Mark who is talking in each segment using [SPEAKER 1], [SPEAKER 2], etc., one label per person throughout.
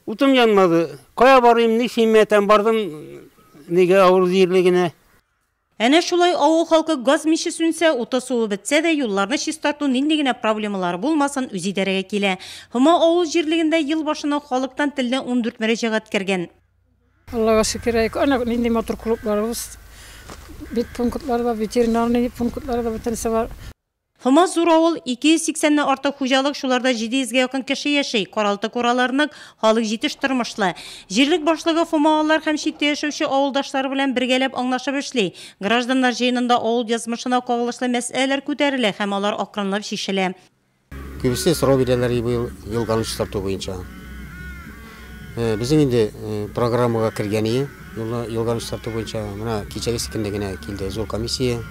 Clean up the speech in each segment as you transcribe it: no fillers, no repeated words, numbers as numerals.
[SPEAKER 1] Утым янмады. Кая барыйм, нишлим, мәтәм, бардым нигә авыл җирлегенә.
[SPEAKER 2] Әнә шулай авыл халкы газ миче сүнсә, уты-суы бетсә дә, юлларны чистарту нинди генә проблемалары булмасын, үзидарәгә килә. Һома авыл җирлегендә ел башыннан халыктан телдән 14 мөрәҗәгать кергән.
[SPEAKER 3] Аллага шөкер, әнә нинди матур клубларыбыз, медпунктлар да, ветеринарный пунктлар да бөтенесе бар.
[SPEAKER 2] Һома зур авыл, 280 нән артык хуҗалык, шуларда 700 гә якын кеше яши. Каралты-куралар нык, халык җитеш тормышлы. Җирлек башлыгы фомалылар һәм читтә яшәүче авылдашлары белән бергәләп аңлашып эшли. Гражданнар җыенында авыл язмышына кагылышлы мәсьәләләр күтәрелә һәм алар акрынлап чишелә.
[SPEAKER 4] Күбесе сорау бирәләр быел елганы чистарту буенча. Безнең инде программага кергән ие елганы чистарту буенча. Менә кичәге көндә генә килде зур комиссия,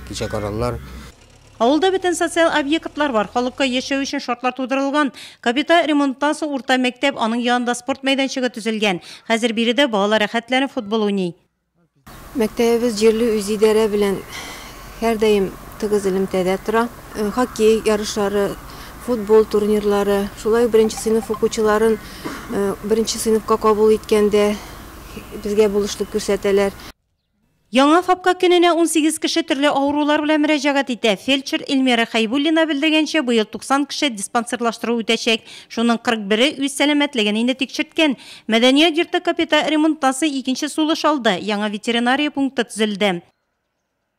[SPEAKER 4] кичә карадылар.
[SPEAKER 2] Авылда бөтен социаль объектлар бар, халыкка яшәү өчен шартлар тудырылган. Капиталь ремонттан соң урта мәктәп, аның янында спорт мәйданчыгы төзелгән. Хәзер биредә балалар рәхәтләнеп футбол уйный.
[SPEAKER 5] Мәктәбебез җирле үзидарә белән һәрдаим тыгыз элемтәдә тора. Хоккей ярышлары, футбол турнирлары, шулай ук беренче сыйныф укучыларын беренче сыйныфка кабул иткәндә безгә булышлык күрсәтәләр.
[SPEAKER 2] Яңа ФАПка көненә 18 кеше төрле авырулар белән мөрәҗәгать итә. Фельдшер Эльмира Хәйбуллина белдергәнчә, быел 90 кеше диспансерлаштыру үтәчәк. Шуның 41-е үз сәламәтлеген инде тикшерткән. Мәдәният йорты капиталь ремонттан соң икенче сулыш алды. Яңа ветеринария пункты төзелде.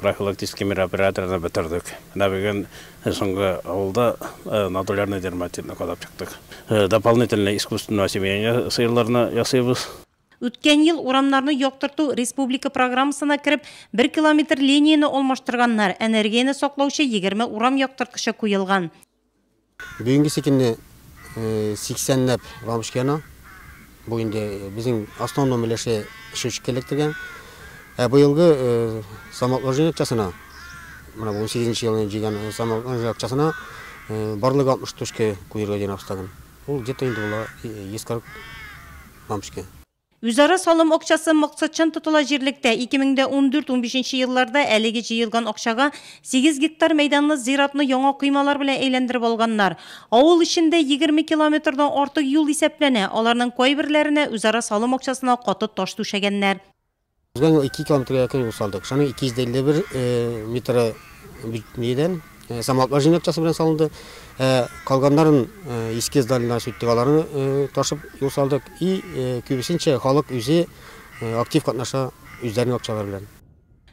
[SPEAKER 6] Профилактический мероприятиеләрне бетердек. Менә бүген соңгы авылда нодулярный дерматитны кадап чыктык. Дополнительное искусственное осеменение сыерларны ясыйбыз.
[SPEAKER 2] Үткән ел урамнарны яктырту республика программасына кереп, 1 километр линияне алмаштырганнар, энергияне саклаучы 20 урам яктырткычы куелган.
[SPEAKER 4] Бүгенге көндә 80ләп лампочка яна. Бу инде безнең основной өлеше счетчик эләктергән. Ә быелгы самообложение акчасына, менә бу 18 елны җыйган самообложение акчасына барлыгы 60 точка куярга җыенабыз тагын. Ул где-то инде була 140 лампочка.
[SPEAKER 2] Үзара салым акчасы максатчан тотыла җирлектә. 2014-15 елларда әлеге җыелган акчага 8 гектар мәйданлы зиратны яңа коймалар белән әйләндереп алганнар. Авыл эчендә 20 километрдан артык юл исәпләнә. Аларның кайберләренә үзара салым акчасына каты таш түшәгәннәр.
[SPEAKER 4] Узган ел 2 километрга якын юл салдык. Шуның 251 метры нидән самообложение акчасы белән салынды. Калганнарын иске зданиеләр сүттек, аларны ташып юл салдык. И күбесенчә халык үзе актив катнаша үзләренең акчалары белән.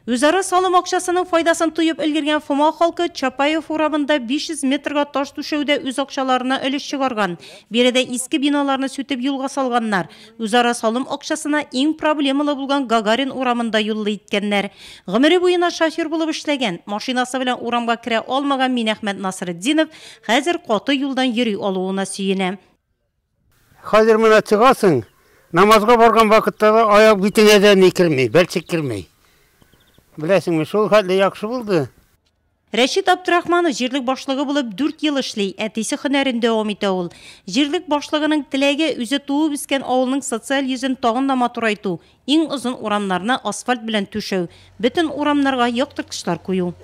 [SPEAKER 2] Үзара салым акчасының файдасын тоеп өлгергән Фома халкы Чапаев урамында 500 метрга таш түшәүдә үз акчаларына өлеш чыгарган. Биредә иске биналарны сүтеп юлга салганнар. Үзара салым акчасына иң проблемалы булган Гагарин урамында юллы иткәннәр. Гомере буена шофер булып эшләгән, машинасы белән урамга керә алмаган Минәхмәт Насретдинов хәзер каты юлдан йөри алуына сөенә.
[SPEAKER 1] Хәзер менә чыгасың, намазга барган вакытта да аяк битенә дә ни керми, бәлчек керми. Беләсеңме, шул хәтле яхшы булды.
[SPEAKER 2] Рәшит Абдрахманов җирлек башлыгы булып 4 ел эшли, әтисе һөнәрен дәвам итә ул. Җирлек башлыгының теләге үзе туып үскән авылның социаль йөзен тагын да матурайту, иң озын урамнарны асфальт белән түшәү, бөтен урамнарга яктырткычлар кую.